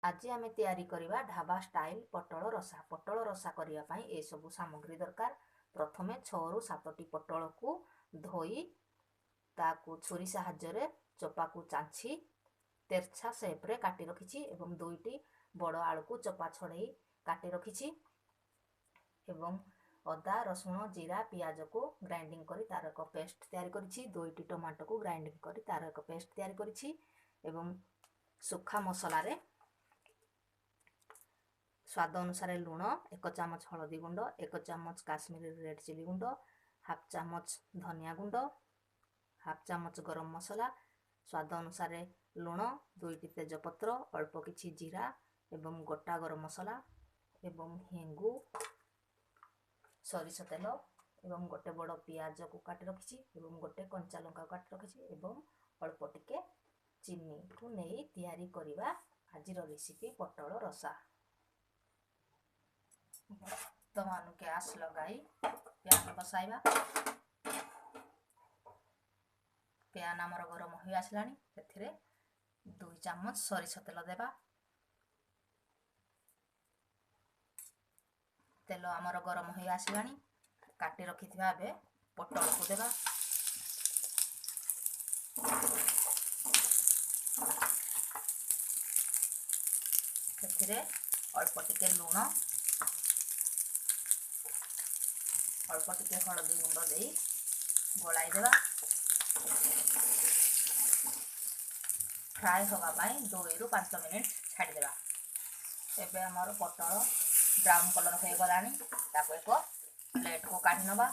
ଆଜି ଆମେ ତିଆରି କରିବା ଢାବା ଷ୍ଟାଇଲ୍ ପୋଟଳ ରସା। ପୋଟଳ ରସା କରିବା ପାଇଁ ଏସବୁ ସାମଗ୍ରୀ ଦରକାର। ପ୍ରଥମେ 6ରୁ 7ଟି ପୋଟଳକୁ ଧୋଇ ତାକୁ ଛୁରୀ ସାହାଯ୍ୟରେ ଚୋପାକୁ ଚାଞ୍ଚି ତେର୍ଛା ସେପ୍ରେ କାଟି ରଖିଛି ଏବଂ 2ଟି ବଡ଼ ଆଳୁକୁ ଚୋପା ଛଡ଼େଇ କାଟି ରଖିଛି ଏବଂ ଅଦା, ରସୁଣ, ଜିରା, ପିଆଜକୁ ଗ୍ରାଇଣ୍ଡିଙ୍ଗ କରି ତା'ର ଏକ ପେଷ୍ଟ ତିଆରି କରିଛି। 2ଟି ଟମାଟୋକୁ ଗ୍ରାଇଣ୍ଡିଙ୍ଗ କରି ତା'ର ଏକ ପେଷ୍ଟ ତିଆରି କରିଛି ଏବଂ ଶୁଖା ମସଲାରେ ସ୍ୱାଦ ଅନୁସାରେ ଲୁଣ, 1 ଚାମଚ ହଳଦୀ ଗୁଣ୍ଡ, 1 ଚାମଚ କାଶ୍ମୀରୀ ରେଡ଼୍ ଚିଲି ଗୁଣ୍ଡ, ହାଫ୍ ଚାମଚ ଧନିଆ ଗୁଣ୍ଡ, ହାଫ୍ ଚାମଚ ଗରମ ମସଲା, ସ୍ୱାଦ ଅନୁସାରେ ଲୁଣ, 2ଟି ତେଜପତ୍ର, ଅଳ୍ପ କିଛି ଜିରା ଏବଂ ଗୋଟା ଗରମ ମସଲା ଏବଂ ହେଙ୍ଗୁ, ସୋରିଷ ତେଲ ଏବଂ ଗୋଟେ ବଡ଼ ପିଆଜକୁ କାଟି ରଖିଛି ଏବଂ ଗୋଟେ କଞ୍ଚା ଲଙ୍କାକୁ କାଟି ରଖିଛି ଏବଂ ଅଳ୍ପ ଟିକେ ଚିନିକୁ ନେଇ ତିଆରି କରିବା ଆଜିର ରେସିପି ପୋଟଳ ରସା। ବର୍ତ୍ତମାନ ଗ୍ୟାସ୍ ଲଗାଇ ପ୍ୟାନ୍ ବସାଇବା। ପ୍ୟାନ୍ ଆମର ଗରମ ହୋଇ ଆସିଲାଣି। ସେଥିରେ 2 ଚାମଚ ସୋରିଷ ତେଲ ଦେବା। ତେଲ ଆମର ଗରମ ହୋଇ ଆସିଲାଣି। କାଟି ରଖିଥିବା ଏବେ ପୋଟଳକୁ ଦେବା। ସେଥିରେ ଅଳ୍ପ ଟିକେ ଲୁଣ, ଅଳ୍ପ ଟିକେ ହଳଦୀ ଗୁଣ୍ଡ ଦେଇ ଗୋଳାଇ ଦେବା। ଫ୍ରାଏ ହେବା ପାଇଁ 2ରୁ 5 ମିନିଟ୍ ଛାଡ଼ିଦେବା। ଏବେ ଆମର ପୋଟଳ ବ୍ରାଉନ୍ କଲର୍ ହୋଇଗଲାଣି। ତାକୁ ଏକ ପ୍ଲେଟ୍କୁ କାଢ଼ି ନେବା।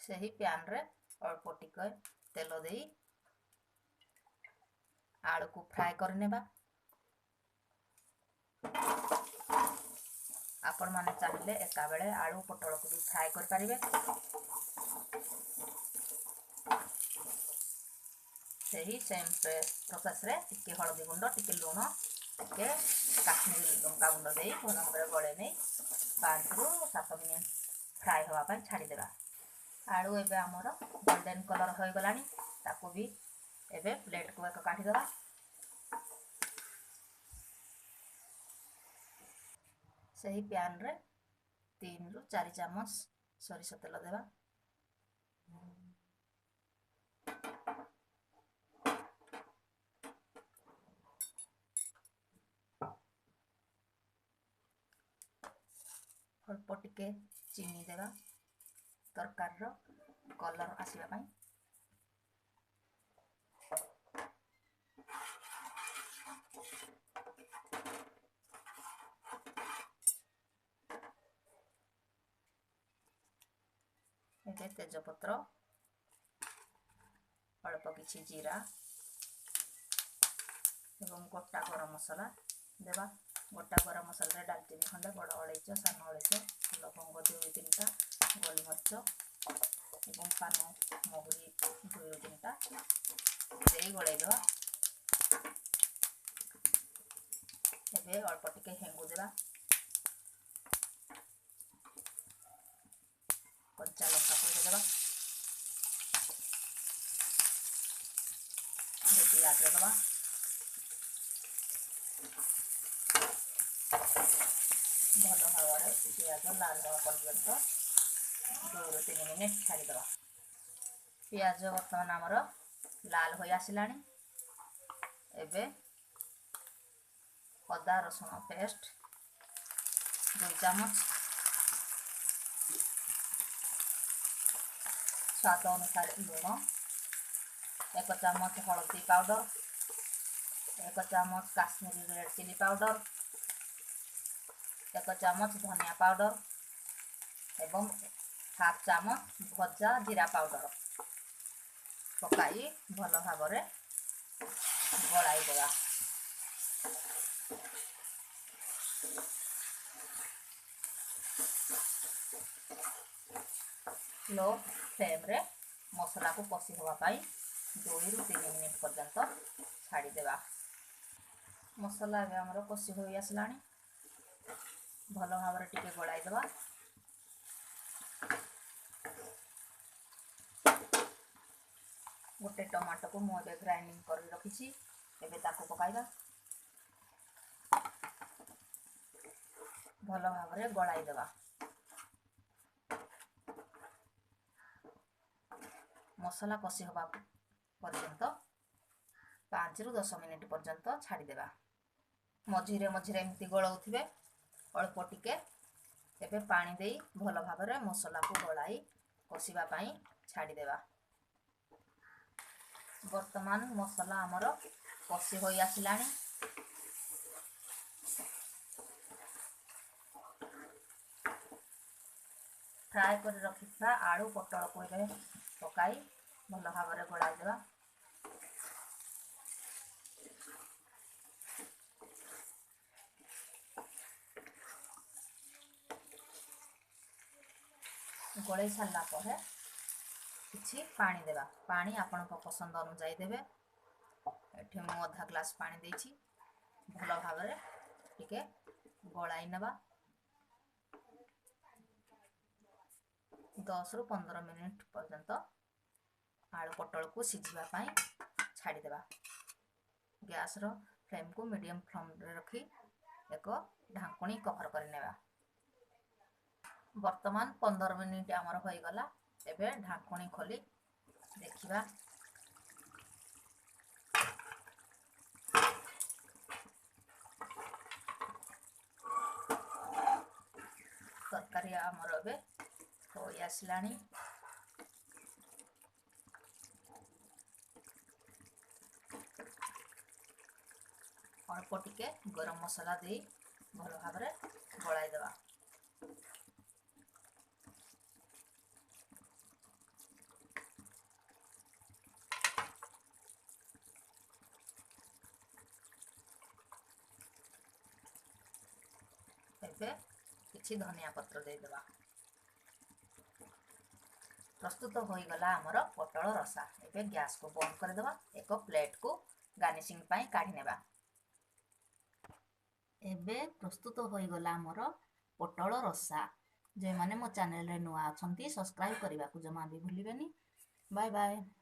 ସେହି ପ୍ୟାନ୍ରେ ଅଳ୍ପ ଟିକେ ତେଲ ଦେଇ ଆଳୁକୁ ଫ୍ରାଏ କରିନେବା। ଆପଣମାନେ ଚାହିଁଲେ ଏକାବେଳେ ଆଳୁ ପୋଟଳକୁ ବି ଫ୍ରାଏ କରିପାରିବେ। ସେହି ସେମ୍ ପ୍ରୋସେସ୍ରେ ଟିକେ ହଳଦୀ ଗୁଣ୍ଡ, ଟିକେ ଲୁଣ, ଟିକେ କାଶ୍ମୀରୀ ଲଙ୍କା ଗୁଣ୍ଡ ଦେଇ ଭଲ ଭାବରେ ଗୋଳେଇ ନେଇ 5ରୁ 7 ମିନିଟ୍ ଫ୍ରାଏ ହେବା ପାଇଁ ଛାଡ଼ିଦେବା। ଆଳୁ ଏବେ ଆମର ଗୋଲ୍ଡେନ୍ କଲର୍ ହୋଇଗଲାଣି। ତାକୁ ବି ଏବେ ପ୍ଲେଟ୍କୁ ଏକ କାଢ଼ିଦେବା। ସେହି ପ୍ୟାନ୍ରେ 3ରୁ 4 ଚାମଚ ସୋରିଷ ତେଲ ଦେବା। ଅଳ୍ପ ଟିକେ ଚିନି ଦେବା ତରକାରୀର କଲର୍ ଆସିବା ପାଇଁ। ଏବେ ତେଜପତ୍ର, ଅଳ୍ପ କିଛି ଜିରା ଏବଂ ଗୋଟା ଗରମ ମସଲା ଦେବା। ଗୋଟା ଗରମ ମସଲାରେ ଡାଲଚିନି ଖଣ୍ଡେ, ବଡ଼ ଅଳେଇଚ, ସାନ ଅଳେଇଚ, ଲବଙ୍ଗ 2ରୁ 3ଟା, ଗୋଲମରିଚ ଏବଂ ପାନ ମହୁରି 2ରୁ 3ଟା ଦେଇ ଗୋଳେଇ ଦେବା। ଏବେ ଅଳ୍ପ ଟିକେ ହେଙ୍ଗୁ ଦେବା। କଞ୍ଚା ଲଙ୍କା ଦେବା। ପିଆଜ ଦେବା। ଭଲ ଭାବରେ ପିଆଜ ଲାଲ ହେବା ପର୍ଯ୍ୟନ୍ତ 2ରୁ 3 ମିନିଟ୍ ଛାଡ଼ିଦେବା। ପିଆଜ ବର୍ତ୍ତମାନ ଆମର ଲାଲ ହୋଇ ଆସିଲାଣି। ଏବେ ଅଦା ରସୁଣ ପେଷ୍ଟ 2 ଚାମଚ, ସ୍ୱାଦ ଅନୁସାରେ ଲୁଣ, 1 ଚାମଚ ହଳଦୀ ପାଉଡ଼ର, 1 ଚାମଚ କାଶ୍ମୀରୀ ରେଡ଼୍ ଚିଲି ପାଉଡ଼ର, 1 ଚାମଚ ଧନିଆ ପାଉଡ଼ର ଏବଂ ହାଫ୍ ଚାମଚ ଭଜା ଜିରା ପାଉଡ଼ର ପକାଇ ଭଲ ଭାବରେ ଗୋଳାଇ ଦେବା। ଲୋ ଫ୍ଲେମ୍ରେ ମସଲାକୁ କଷି ହେବା ପାଇଁ 2ରୁ 3 ମିନିଟ୍ ପର୍ଯ୍ୟନ୍ତ ଛାଡ଼ିଦେବା। ମସଲା ଏବେ ଆମର କଷି ହୋଇ ଆସିଲାଣି। ଭଲ ଭାବରେ ଟିକେ ଗୋଳାଇ ଦେବା। ଗୋଟେ ଟମାଟୋକୁ ମୁଁ ଏବେ ଗ୍ରାଇଣ୍ଡିଙ୍ଗ କରି ରଖିଛି। ଏବେ ତାକୁ ପକାଇବା। ଭଲ ଭାବରେ ଗୋଳାଇ ଦେବା। ମସଲା କଷି ହେବା ପର୍ଯ୍ୟନ୍ତ 5ରୁ 10 ମିନିଟ୍ ପର୍ଯ୍ୟନ୍ତ ଛାଡ଼ିଦେବା। ମଝିରେ ମଝିରେ ଏମିତି ଗୋଳାଉଥିବେ ଅଳ୍ପ ଟିକେ। ଏବେ ପାଣି ଦେଇ ଭଲ ଭାବରେ ମସଲାକୁ ଗୋଳାଇ କଷିବା ପାଇଁ ଛାଡ଼ିଦେବା। ବର୍ତ୍ତମାନ ମସଲା ଆମର କଷି ହୋଇ ଆସିଲାଣି। ଫ୍ରାଏ କରି ରଖିଥିବା ଆଳୁ ପୋଟଳକୁ ଏବେ ପକାଇ ଭଲ ଭାବରେ ଗୋଳାଇ ଦେବା। ଗୋଳେଇ ସାରିଲା ପରେ କିଛି ପାଣି ଦେବା। ପାଣି ଆପଣଙ୍କ ପସନ୍ଦ ଅନୁଯାୟୀ ଦେବେ। ଏଠି ମୁଁ ଅଧା ଗ୍ଲାସ୍ ପାଣି ଦେଇଛି। ଭଲ ଭାବରେ ଟିକେ ଗୋଳାଇ ନେବା। 10ରୁ 15 ମିନିଟ୍ ପର୍ଯ୍ୟନ୍ତ ଆଳୁ ପୋଟଳକୁ ସିଝିବା ପାଇଁ ଛାଡ଼ିଦେବା। ଗ୍ୟାସ୍ର ଫ୍ଲେମ୍କୁ ମିଡ଼ିୟମ୍ ଫ୍ଲେମ୍ରେ ରଖି ଏକ ଢାଙ୍କୁଣୀ କଭର୍ କରିନେବା। ବର୍ତ୍ତମାନ 15 ମିନିଟ୍ ଆମର ହୋଇଗଲା। ଏବେ ଢାଙ୍କୁଣୀ ଖୋଲି ଦେଖିବା। ତରକାରୀ ଆମର ଏବେ ହୋଇ ଆସିଲାଣି। ଅଳ୍ପ ଟିକେ ଗରମ ମସଲା ଦେଇ ଭଲ ଭାବରେ ଗୋଳାଇ ଦେବା। ଏବେ କିଛି ଧନିଆ ପତ୍ର ଦେଇଦେବା। ପ୍ରସ୍ତୁତ ହୋଇଗଲା ଆମର ପୋଟଳ ରସା। ଏବେ ଗ୍ୟାସକୁ ବନ୍ଦ କରିଦେବା। ଏକ ପ୍ଲେଟକୁ ଗାର୍ନିସିଂ ପାଇଁ କାଢ଼ି ନେବା। ଏବେ ପ୍ରସ୍ତୁତ ହୋଇଗଲା ଆମର ପୋଟଳ ରସା। ଯେଉଁମାନେ ମୋ ଚ୍ୟାନେଲରେ ନୂଆ ଅଛନ୍ତି, ସବସ୍କ୍ରାଇବ୍ କରିବାକୁ ଜମା ବି ଭୁଲିବେନି। Bye bye.